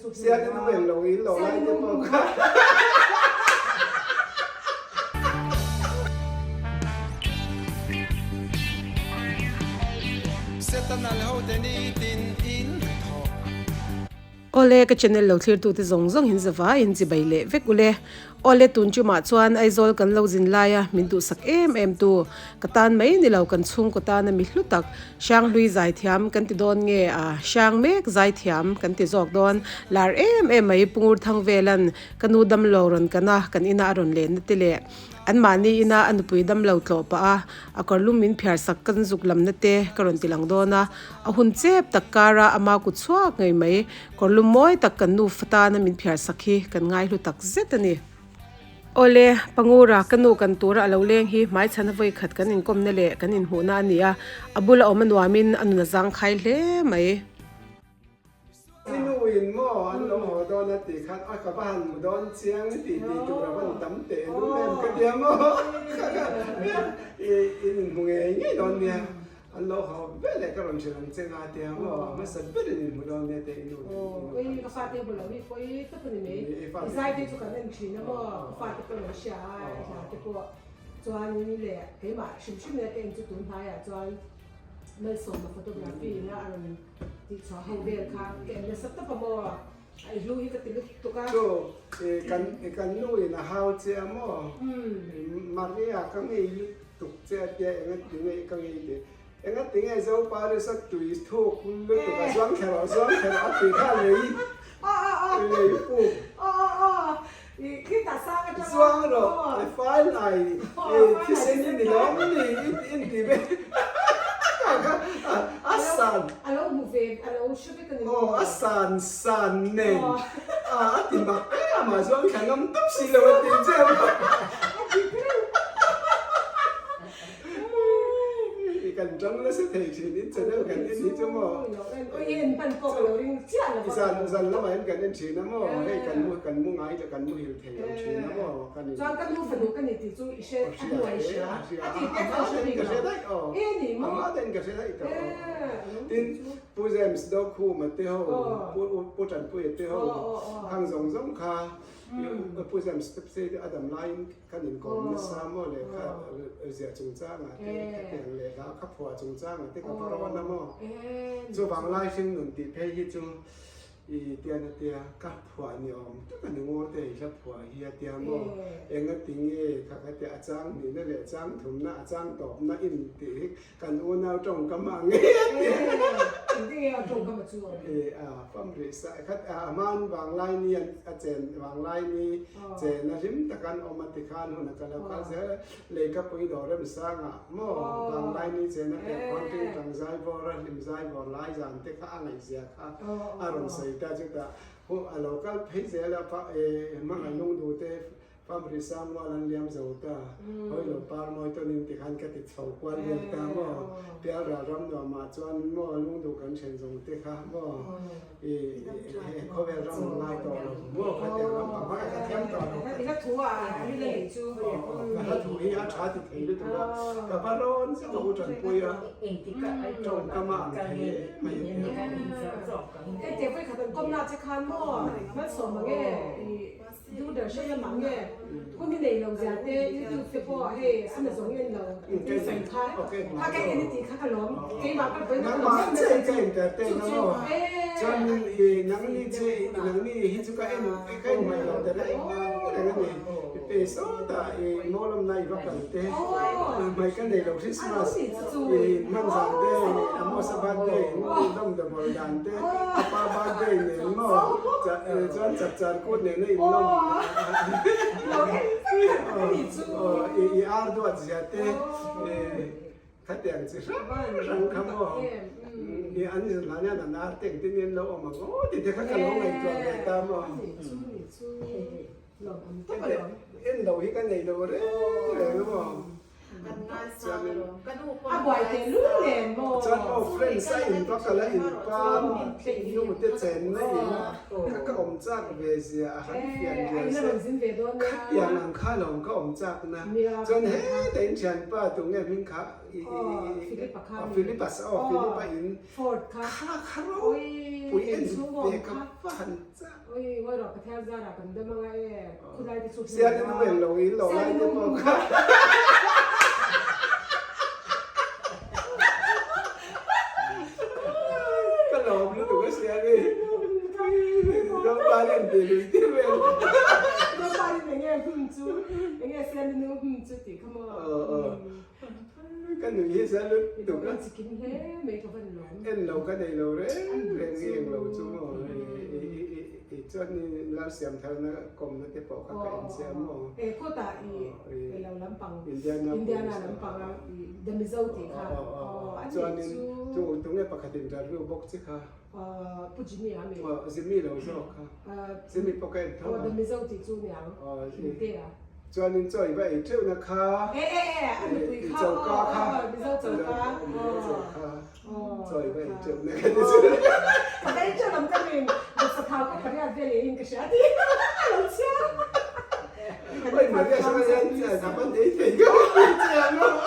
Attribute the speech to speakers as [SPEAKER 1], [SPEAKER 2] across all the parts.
[SPEAKER 1] chu hmu
[SPEAKER 2] Sial in uel lo in lo lai te pawh kha.
[SPEAKER 1] Awle ka channel lo thlir tute zawng zawng hin zavai in chibai leh vek ule. Awle tun chumah chuan Aizawl kan lo zin lai a min duhsak em em tu ka tan mai ni lo kan chhungkaw tana mi hlu tak Hranghlui zaithiam kan ti dawn nge a hrang mek zaithiam kan ti zawk dawn lar em em mai Pungur Thangvelan ka nu damlo rawn kan a kan ina a rawn lenna te leh Anmahni ina a nupui damlo tlawh pah a, a kawrlum min phiar sak kan zuk lamna te ka rawn ti lang dawn a. A hun chep tak kara ama kut chhuak ngei mai, kawrlum mawi tak kan nufa tana min phiar sak hi kan ngaihlu tak zet a ni. Awle, Pangura, ka nu kan tura a lo leng hi hmaichhana vawi khat kan inkawmna leh kan inhmuhna a ni a, a bula awm a nuamin a nun a zangkhai hle mai.
[SPEAKER 2] I nu in maw an lo haw dawn a tih khan a ka va han hmu dawn chiang tih tih tur a van tam teh lul em ka tia maw i in inhmu ngei ngei dawn nia an lo haw vel leh ka rawn hrilh ang che nga tia maw a hmasa ber in inhmu dawn nia te i nu
[SPEAKER 1] Oi ka fate hmu lo hi pawi tawp a ni mai i zai te chu kan en thin a maw ka fate pawh an hria a i hla te pawh chuan leh keimah hrim hrim nge ka en chu tun hnaiah chuan Malsawma photography in a rawn Tih chhuah ho vel kha ka en nasa tawp a maw? A i hlu hi ka ti lutuk a.
[SPEAKER 2] Chu kan kan nu in a hau che a maw? Maria ka ngei lutuk che a tia enga ti nge ka ngei tih enga ti nge Zopa risa tui thuk lutuk a zuang kher a zuang kher a tui kha lei lei puk zuang rawh i fai lai thisen i ni lawm ni in ti ve a san aw a san san nen a ti mak em a zuang thla ngam tawp si lo a ti che Kan tang nasa thei thin in channel kan en hi chu maw. Zan zan lamah hian kan en thin a maw hei kan mu kan mu ngai kan muhil thei lo thin a maw kan in.
[SPEAKER 1] Chuan ka nu fanu ka ni tih chu i hre a hnuai i hria a tih te chuan hre bik lo.
[SPEAKER 2] Ka hre daih aw. Amah ten ka hre daih tawh aw. Tin Pu James Dokhuma te ho Pu Tanpuia te ho khang zawng zawng kha Pu James te phei a dam laiin Kan inkawm nasa maw leh kha ziah chungchangah te khatiang leh hla kha phuah chungchangah te ka va rawn a maw. Chuvang lai hring nun tih phei hi chu i tian a tia ka phuah ni awm tak a ni ngawr te i hla phuah hi a tia maw. Enga ti nge kha kha tia a chang hnihna leh chang thumna a chang tawpna in tih hi Kan unau tawngkam a ngei a ti.
[SPEAKER 1] Engtin nge a tawngkam a chu awm?
[SPEAKER 2] E a fam rih sa khat a hman vanglai ni a chen vanglai ni chen a hlim tak an awm a ti khan hun a kal a kal zel a leikapui dawr rem sang ah maw vanglai ni chen a pek khawn ting tang zai bawr a hlim zai bawr lai zan te kha a ngaihzia kha a rawn sawi ta chutah a lo kal phei zel a hmangaih lungduh te Famri Samuel an liam zo ta, hawi lo par mawi tawn in tikhan ka ti chho kual vel ta maw, Pialral ram nuam ah chuan maw lungduh kan then zawng te kha maw i khawvel ram ang ngai tawh lo maw khatiang ram pang hmang ka thiam tawh lo.
[SPEAKER 1] I hla thu a i la nei chu.
[SPEAKER 2] Ka hla thu hi a tha ti thei lutuk a, ka va rawn zet a u tanpui a, tawngkam a ang thei em mai a tia.
[SPEAKER 1] Hetiang vawikhat an kawmna che khan maw malsawm ang e i. Doordarshan lamah nge hun i nei lo zia te YouTube te pawh hei a na zawng en lo i sawi kha kha ka en i tih kha ka lawm keimah ka vawi na ka lawm em em a chu chu
[SPEAKER 2] Chuan nangni che nangni hi chu ka en ka en hmaih lo ta reng reng a ni i pe sawtah i mawlawmna i va kal te hmaih ka nei lo Christmas i hman zan te Amosa birthday in lawm dan te a pa birthday nen maw Chuan chapchar kut nena in lawm i ar duat zia te khatiang chi hrang hrang kha maw i an zirlai hian an ar te engtin nge an lo awm ang aw tih te kha ka lo ngaihtuah ve ta maw en lo hi ka nei lo reng reng a maw.
[SPEAKER 1] A buai teh lul nen maw?
[SPEAKER 2] Chuan aw friends a in va kal a in pa nu te chenna in kha ka awm chak ve zia a han fian rial se khatiang ang kha lawm ka awm chak na chuan heta in thianpa tunge hming kha Philipas aw Philipa in kha kha ropui en ve ka va han chak. Sial in awm lo in lo lai te pawh kha. Ka lawm lutuk a sial i. Zopa in ti lui tir vel.
[SPEAKER 1] Zopa in enge hmun chu enge sial in hmun chu tih kha maw.
[SPEAKER 2] Ka nui hi sa lutuk a. En lo ka nei lo reng reng i englo chu maw i chuan i lal siam tharna kawmna te pawh kha ka en che a maw. Chuanin tu tunge pakhat in ralru bawk che kha. Jimmy lo zawk kha. Jimmy pawh ka en tho a. Chuanin chaw i va ei teuhna kha i choka kha mizo choka chaw i va ei teuhna kha ti chu. Oi Maria saw hian hnam an ei thei ka ti che ang a.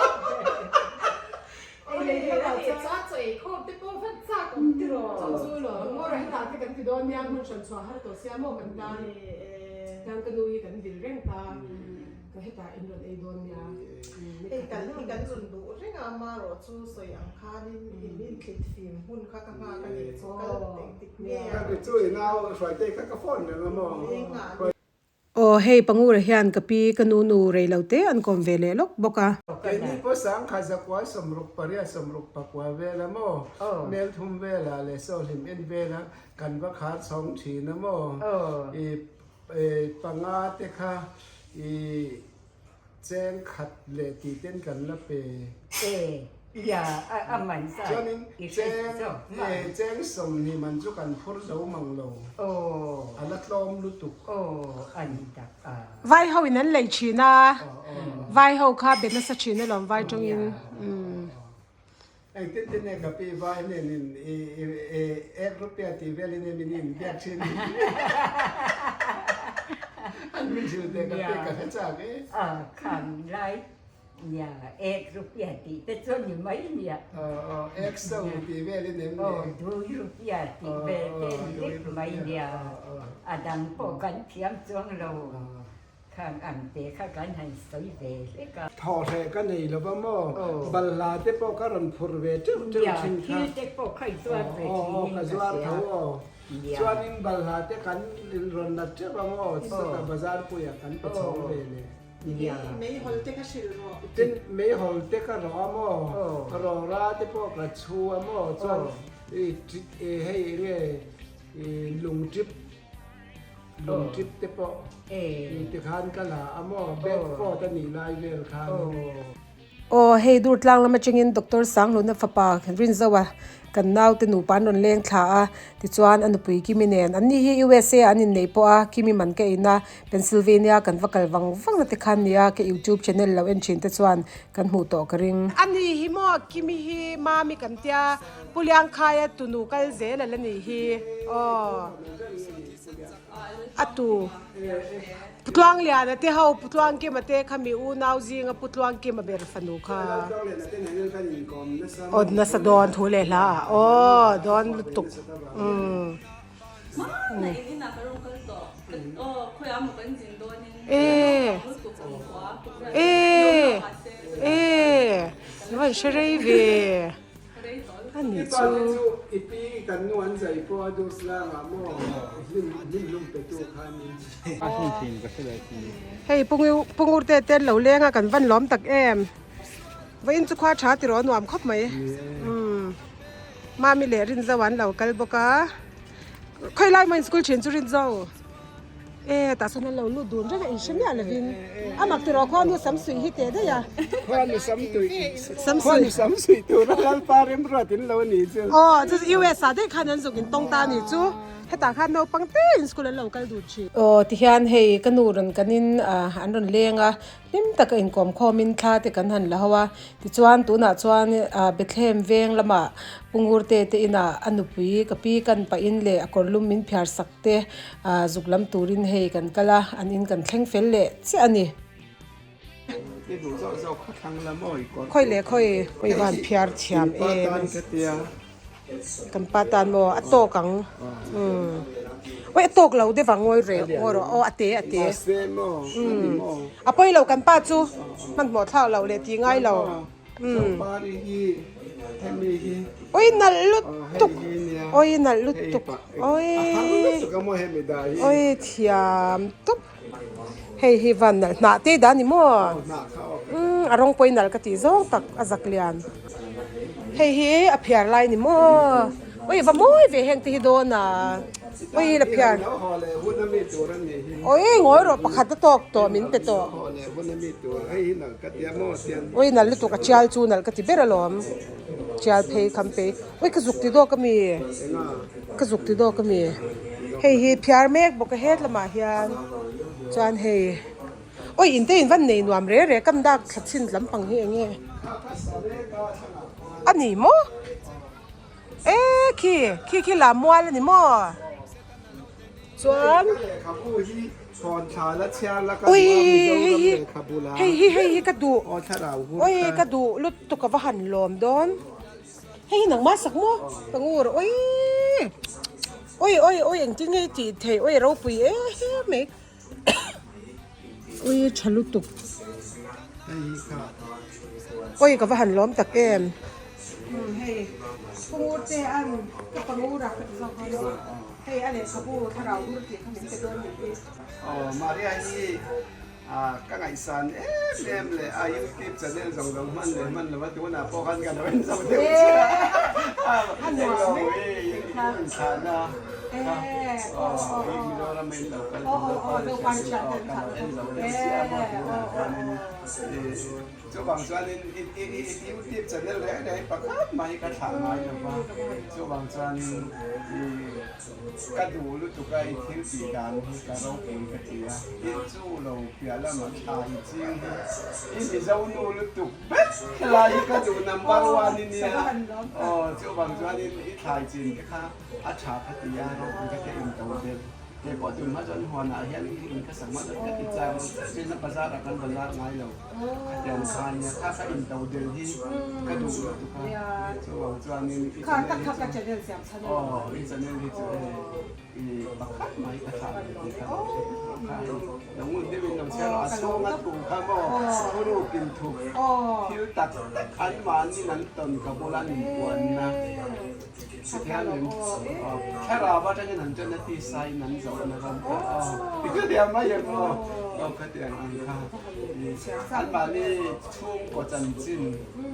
[SPEAKER 1] Tang ka nu hi kan vil reng ta, ka hetah in rawn ei dawn nia.
[SPEAKER 3] Hei kan hi kan rawn duh reng a, amarawh chu sawi ang khanin in inthlit fim hun kha ka nghak a nih chu kal engtik nge a.
[SPEAKER 2] Ka chu i nau hruaite kha ka phone reng a maw.
[SPEAKER 1] Aw hei Pangura hian ka pi ka nu nu rei lo te an kawm ve leh lawk bawk a.
[SPEAKER 2] Keini pawh sangkhat zakua 68 64 vel a maw, Melthum velah leh Sawhlim en vela Kan va khar chhawng thin a maw? I panga te kha i cheng khat leh tih ten kan la pe. Chuanin cheng cheng 20 man chu kan phur zo mang lo. A la tlawm lutuk.
[SPEAKER 1] Vai ho in an lei thin a, vai ho kha be nasa thin alawm vai tawngin.
[SPEAKER 2] Engtin tin nge ka pi vai hnen in i ek rupia tih vel in em in in biak thin an min hrilh teh ka pi ka hre chak e.
[SPEAKER 4] A khan lai nia ek rupia tih te chu ni mai nia.
[SPEAKER 2] Aw ek so tih vel in em ni.
[SPEAKER 4] Aw dui rupia tih vel te ni vek mai nia. A dang pawh kan thiam chuang lo. Khang ang te kha kan han sawi ve hlek a.
[SPEAKER 2] Thawhleh ka nei lo va maw? Balhla te pawh ka rawn phur ve teuh teuh thin kha.
[SPEAKER 4] Nia, thil te pawh kha i zuar ve thin in
[SPEAKER 2] ka hria. Ka zuar tho aw. Chuanin balhla te kan rawn la teuh a maw? Chutah bazar puiah kan pe chhawng ve leh.
[SPEAKER 3] Nia. Meihawl te kha hrilh rawh.
[SPEAKER 2] Tin, meihawl te ka rawh a maw? Rawra te pawh ka chhu a maw? Chuan hei enge lungṭip. Lungṭip te pawh ti khan ka la a maw Bedford a nih lai vel khan.
[SPEAKER 1] Aw hei Durtlang lam atangin Doctor Sanghluna fapa Rinzoa kan naute nupa an rawn leng thla a, tichuan a nupui Kimi nen an ni hi USA an inneih pawh a, Kimi man ka in a, Pennsylvania kan va kal vang vang na te khan nia ka YouTube channel lo en thin te chuan kan hmuh tawh ka ring. A ni hi maw Kimi hi Mami kan tia Pu Liangkhaia tunu kal zel a la nih hi aw. A tu Pu Tluangliana te ho Pu Tluangkima te kha mi unau zinga Pu Tluangkima ber fanu kha aw nasa dawn thu leh hla ah aw dawn lutuk umm e e e van hre rei ve. A nih
[SPEAKER 2] chu. Chu i pi kan nu an zai pawh a dur tlang ah maw hlim hlum pe tu kha a ni.
[SPEAKER 1] Hei Pungur te te an lo leng a kan van lawm tak em. Vawiin chu khua tha tiraw nuam khawp mai. Mami leh Rinzo an lo kal bawk a. Khawi lai maw in school thin chu Rinzo. E tah sawn an lo lut dun reng a in hre miah lovin a mak tiraw khuanu sam suih hi teh daih a.
[SPEAKER 2] Khuanu sam tuih khuanu sam suih tura Lalpa remruat in lo a nih chu.
[SPEAKER 1] Aw chu US ah daih khan an zuk in tawng ta a nih chu hetah khan naupang te in school an lo kal dun thin. Aw tihian hei ka nu rawn kan in an rawn leng a hlim taka inkawm khawmin thla te kan han la ho a tichuan tunah chuan Bethlehem veng lamah Pu Ngurte te inah a nupui ka pi kan pahin leh a kawr lum min phiar sak te zuk lam turin hei kan kal a, an in kan thleng fel leh chiah a ni. Khawi leh khawi khawi van phiar thiam em kan pa tan maw a tawk ang umm. Oi a tawk lo deuh ang ngawi reh ngawi rawh aw a te a te. A pawi lo kan pa chu hmanhmawh thlak lo leh tih ngai lo. Oi nalh lutuk oi nalh lutuk oi oi thiam tawp hei hi van nalh hnah te dan ni maw umm a rawng pawhin nalh ka tih zawng tak a zak lian hei hi a phiar lai ni maw oi va mawi ve heng te hi dawn a oi la phiar oi ngawi rawh pakhat a tawk tawh min pe tawh. Oi nalh lutuk a chial chu nalh ka ti ber alawm chial phei kham phei oi ka zuk ti dawk ami ka zuk ti dawk ami hei hi phiar mek bawk a het lamah hian chuan hei oi in te in van nei nuam re re kam dak thla chhin lampang hi eng nge a ni maw e khi khi khi lam mual a ni maw. Chuan Ui hei hi hei hi hei hi ka duh ui ka duh lutuk a va han lawm dawn hei hi nangmah sak maw ka ngur ui ui ui ui engtin nge i tih theih ui ropui em mai ui tha lutuk ui ka va han lawm tak em hei pangur te an ka pangur a ka ti zawk dawn a hei a lehkhabu thlarau hur tih kha min pe dawn nih hi.
[SPEAKER 2] Aw Maria hi ka ngaihsan em em leh a youtube channel zawng zawng hman leh hman lova tunah pawh khan ka lo en zo deuh chiah a englo i inchhahna kha aw i Mizoram a in lo kal Zopa aw ka lo en zo deuh chiah a maw tunah khanin Chuvang chuanin i YouTube channel reng reng hi pakhat mah hi ka thlah ngai lo va, chuvang chuanin i ka duh lutuk a i thil tih dan hi ka ropui ka ti a, i chu lo piah lamah thla i ching hi i Mizo nu lutuk vek helai hi ka duh number one i nia aw chuvang chuanin i thlai chin te kha a tha ka ti a ropui ka ti a in to tel. Kei pawh tun hma chuan huanah hian in ka sak hma chuan ka ti chang chen a bazar ah kan bazar ngai lo khatiang kha nia kha kha in to del hi ka duh lutuk a chuvang chuanin i channel hi chu aw i channel hi chu hei i pakhat mai ka thlah ve tih kha lo hre tawh kha hei lo ngun deuhin lo chhiar a chhung a thu kha maw thuruk in thup thil tak tak an mahni an tawn ka bula an inpuanna. Pathianin thlarau atangin an ṭan a tisaiin an zawhna ram kha aw ti khatiang mai em aw aw khatiang ang kha anmahni chhungkaw chanchin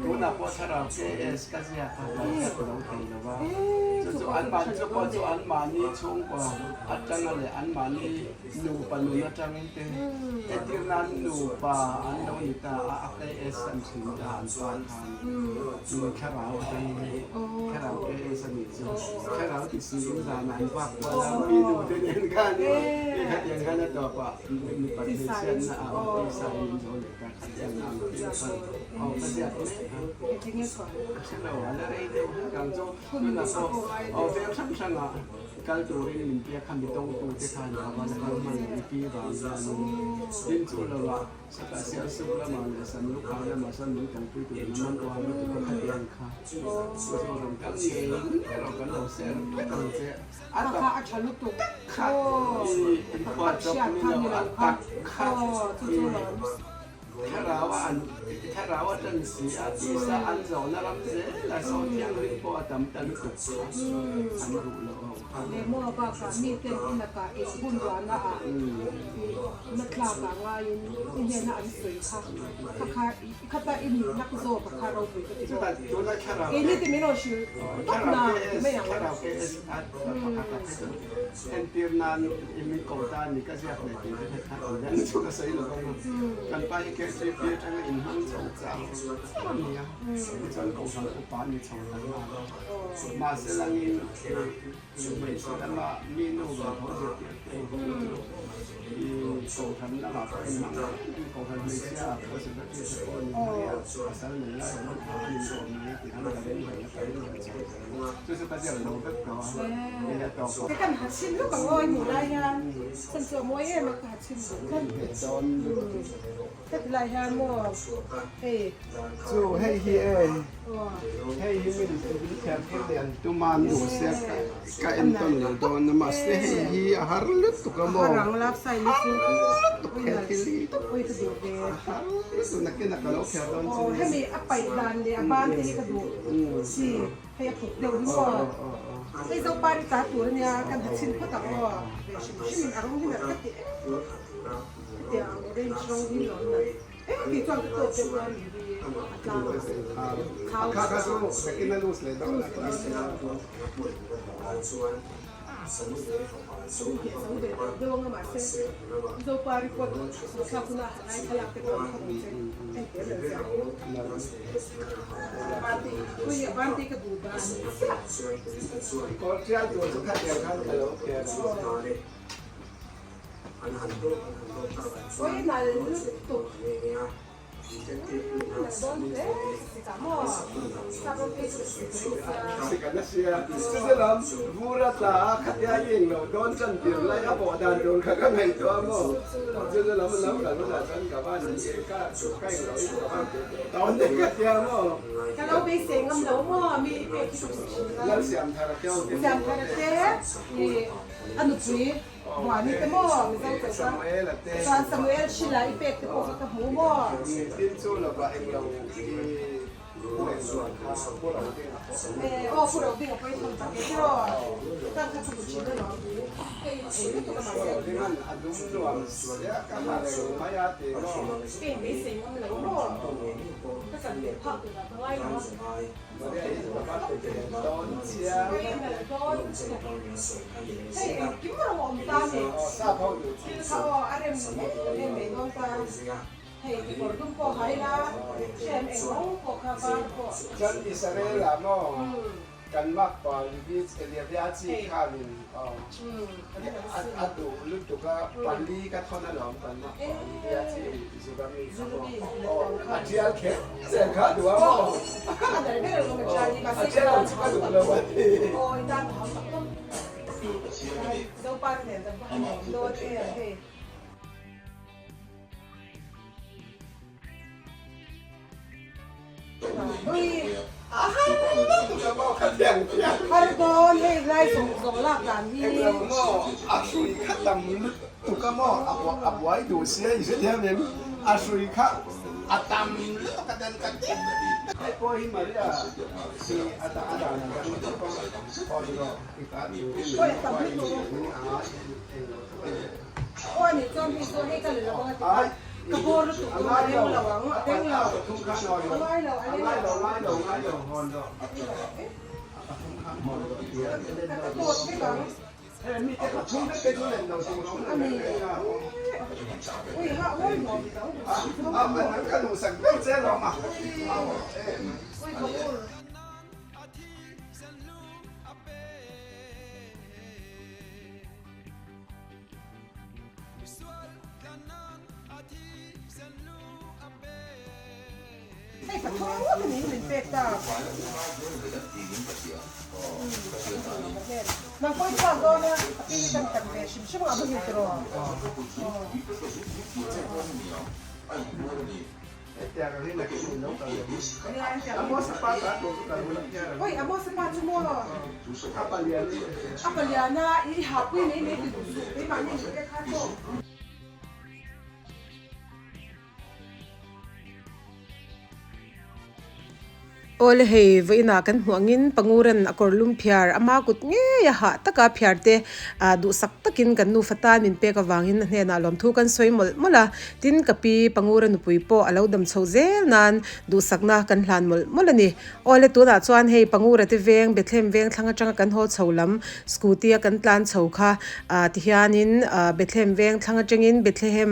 [SPEAKER 2] tunah pawh thlarau KS ka ziak kha kan hriat lo thei lo va chu chu anmahni chu pawh chu anmahni chhungkaw atanga leh anmahni nupa nun atang te entir nan nupa an lo ni ta a a KS an thin ta an pa khan thlarau atangin thlarau KS a nih chu thlarau ti si in zanah an vak kual a mi nu te nen khan i khatiang khan a tawp ah mipa hmeichhiatna ah aw tisa in an zo leh ta khatiang ang thil kha aw ka ziak mek a ka hre lo a la rei deuh hlek ang chu tunah pawh aw veng hrang hrang ah Kal turin min pek kha mi tawngtu te khan a va la kal hman lo i pi vang hianin tin chu lovah sawtah Sialsuk lamah leh Samlukhai lamah sawn min tawngpui turin a man uar lutuk a khatiang kha chu chu rawn kal ngei ngei rawh kan lo ser vek ang che a tak tak kha i inphuahchawp ni lo a tak kha i Thlarau a an thlarau a tan si a, tisa an zawhna ram zel a sawn thianghlim pawh a tam ta lutuk kha an duh loh ho kha.
[SPEAKER 1] Lehmaw bakah miten i lakah i hun ruahna ah i na tlak ah ngaiin i hnena an sawi kha kha kha i khata i nih nak zawk a kha ropui ka ti bawk. Keini te min rawn hrilh tawp na ti mai ang.
[SPEAKER 2] Thlarau KS a pakhat ah phei chuan entir nan i min ko ta a ni ka ziak leh tih te kha kha an chu ka sawi lo vang a. Kan pa hi KGB atanga inhmang chho chang chang a ni a, tichuan Kohhran upa a ni chho ta nghal a. Mahse langin hmeichhe lama mi nu ve tho zirtirtu ho chu i Kohhran lamah pawh inhmang lo em em, Kohhran hmeichhia ah pawh secretary te pawh a ni mai a, pasal nei lai awm an inbawm mai a tih khan ka ring hlel a, ka ring hlel chho zel a, chu chu ka ziak lo vek tawh a, nia tawp a.
[SPEAKER 1] Kan ha chhin lawk ang aw i hmuh lai hian. Chhan chu a mawi em a ka ha chhin duh tlat. Heti lai hian maw hei.
[SPEAKER 2] Chu hei hi e, hei hi min min thiam thil lian tuma an duh sia ka entawn lo dawn a mahse hei hi a har lutuk a maw
[SPEAKER 1] Har ang love sign hi chu
[SPEAKER 2] har lutuk he thil hi
[SPEAKER 1] ui ka duh ve
[SPEAKER 2] a har lutuk nakin a ka lo kher dawn
[SPEAKER 1] aw
[SPEAKER 2] chu
[SPEAKER 1] hemi a paih dan leh a ban te hi ka duh chi hei a puk deuh hi maw hei Zopari ta tur ania kan ha chhin phawt ang aw ve hrim hrim in a rawng hi nalh ka ti em hetiang ang orange rawng hi lo nalh em tih chuan ka tawk deuh dawn ni hi a tlang
[SPEAKER 2] a kha kha chu nakin a loose leh dawn a
[SPEAKER 1] Zopari pawh thlak huna lai thlalak te pawh an khaw ang che entir leh ziah
[SPEAKER 2] Kawr tial tur chu khatiang khan ka lo kher Sikana sia chuti lam vur a tla a khatia i englo dawn chan tir lai a pawh dan tur kha ka ngaihtuah maw chuti lam a lo kal hunah chuan ka van ni e ka ka englo in ka van teh teh dawn e ka tia maw.
[SPEAKER 1] Ka lo beisei ngam lo maw mi i pek hi ka hmu thin a.
[SPEAKER 2] Lalsiamthara keu te
[SPEAKER 1] Siamthara te i a nupui Buani te maw Mizo chauh ka chuan Samuel Shila i pek te pawh kha ka hmu maw.
[SPEAKER 2] Tin chu lova englo i pu englo kha pu ro ding a pawh.
[SPEAKER 1] E aw pu ro ding a pawh i thawn tak e tiraw kang kha ka hmu thin alawm ka in thei lutuk a mahse.
[SPEAKER 2] Pu ro ding an a dum nuam sia ka ha reng mai a ti maw.
[SPEAKER 1] Ka in beisei ngam lo maw ka chan ve phak turah ka ngai lo a.
[SPEAKER 2] Maria hi ka va pe ve dawn chiang.
[SPEAKER 1] Ka in nalh dawn Hei engkim rawng awm ta ni.
[SPEAKER 2] Aw sap ho duh chi.
[SPEAKER 1] Thil kha aw a rem em em mai dawn ta. Hei kekawr dum pawh ha ila hrem eng rawng pawh kha var pawh.
[SPEAKER 2] Chuan Israel ah maw kan mak pa Levi Eliavia chi khanin aw a duh lutuk a pali ka thawn alawm kan mak pa Livia chi Juda mi kha maw aw a tial kher zel kha a duh a maw a tial ang chu ka duh lo a ti. A hrui kha tam lutuk a maw a buai duh sia i hrethiam em a hrui kha a tam lutuk a den ka ti hei pawh hi Maria hi a dah a dan a dang lutuk a aw ni rawh i ta
[SPEAKER 1] Hei pathum ngawt a ni min pek ta. Nang pawh i chhuak dawn a, a pi hi kan kan ve hrim hrim ang a hmu tiraw. Oi Amos pa chu maw a palian a i hahpui mai mai ti duh suh keimahni min pek kha chaw. Awle hei vawiinah kan hmuh angin Panguran a kawr lum phiar ama kut ngei a hah taka phiar te ah duhsak takin kan nufa tan min pek avangin a hnenah lawmthu kan sawi mawlh mawlh a tin ka pi Pangura nupui pawh a lo dam chho zel nan duhsakna kan hlan mawlh mawlh a ni. Awle tunah chuan hei Pangura te veng Bethlehem veng thlang atanga kan haw chho lam scooty a kan tlan chho kha ah tihianin ah Bethlehem veng thlang atangin Bethlehem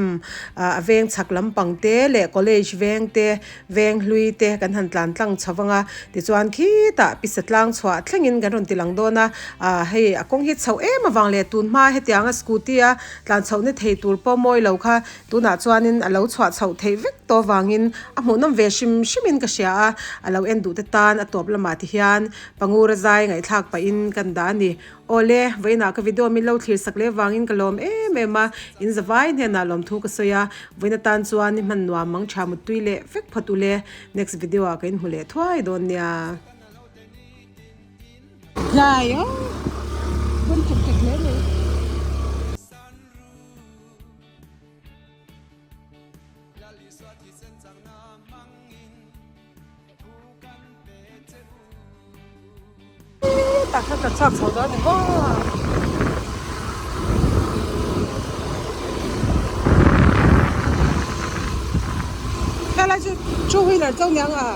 [SPEAKER 1] ah a veng chhak lampang te leh college veng te veng hlui te kan han tlan tlang chho vang a tichuan khitah pisa tlang chhuah thlengin kan rawn ti lang dawn a ah hei a kawng hi chhoh em avang leh tun hma hetianga scooty a tlan chhoh na thei tur pawh mawi lo kha tunah chuanin a lo chhuah chhoh theih vek tawh avangin a hmuhnawm ve hrim hrimin ka hria a a lo en duh te tan a tawp lamah ti hian pangura zai ngaihthlak pahin kan dah a ni. Awle, vawiinah ka video min lo thlir sak leh vangin ka lawm em em a, in zavai hnenah lawmthu ka sawi a, vawiin atan chuan i hman nuam mang tha muttui leh vek phawt ule, next video ah ka inhmu leh thuai dawn nia. Tlai aw, hun ṭek ṭek hle mai. Tak kha ka chhuak chho dawn ni maw. Helai chu two wheeler chauh niang a.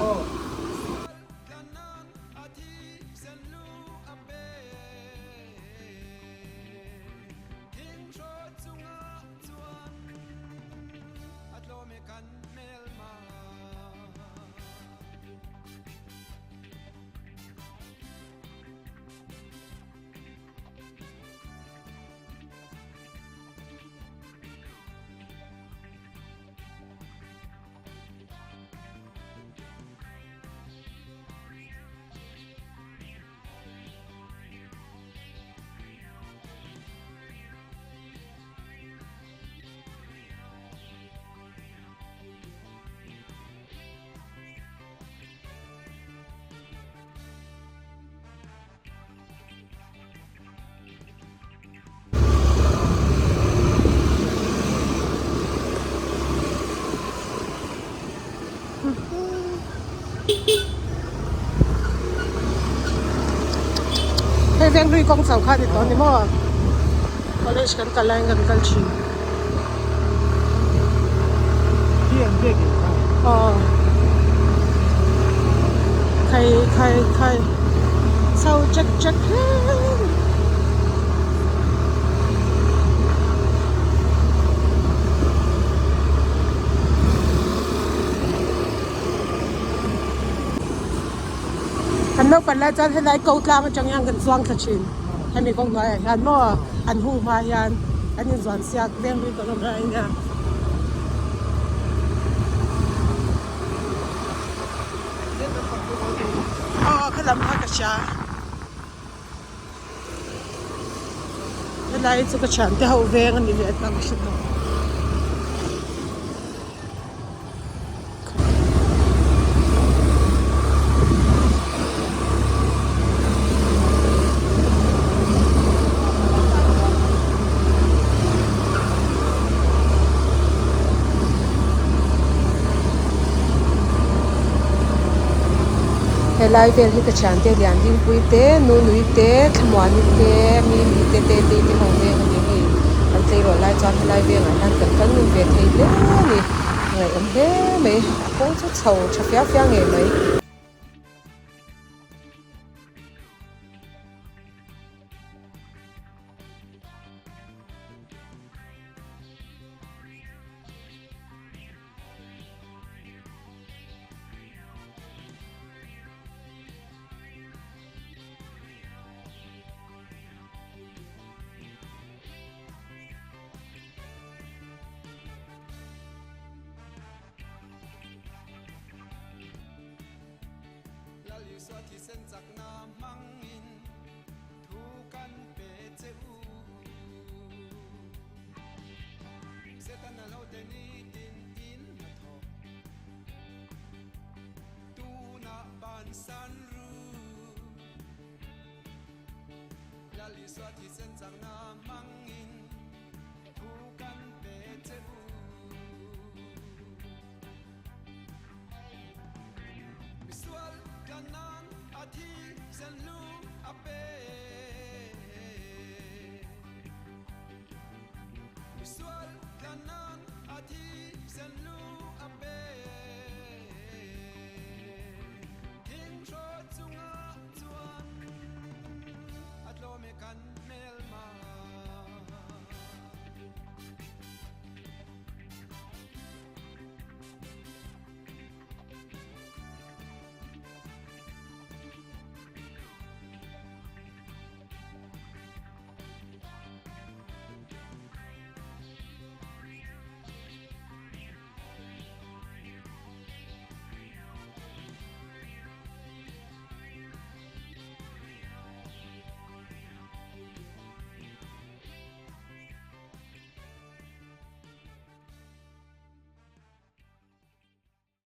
[SPEAKER 1] Hei veng hlui kawng chho kha a ni tawh a ni maw college kan kal laiin kan kal thin aw khai khai khai chho chek chek hle Kan naupang lai chuan helai ko tlang atang hian kan chuang thla thin hemi kawng hnuaiah hian maw an hung hma hian an inzuan siak veng hlui kan awm lai ania. Aw khalam kha ka hria helai chu ka thiante ho veng a ni ve ta ka hre tawh. Helai vel hi ka thiante lian dingpui te nunui te thlamuani te mimi te te te te ho veng a ni hei an tleirawl lai chuan helai vengah hian kan kal ngun ve thei hle a ni ngaihawm hle mai a kawng chu chho tha fia fia ngei mai.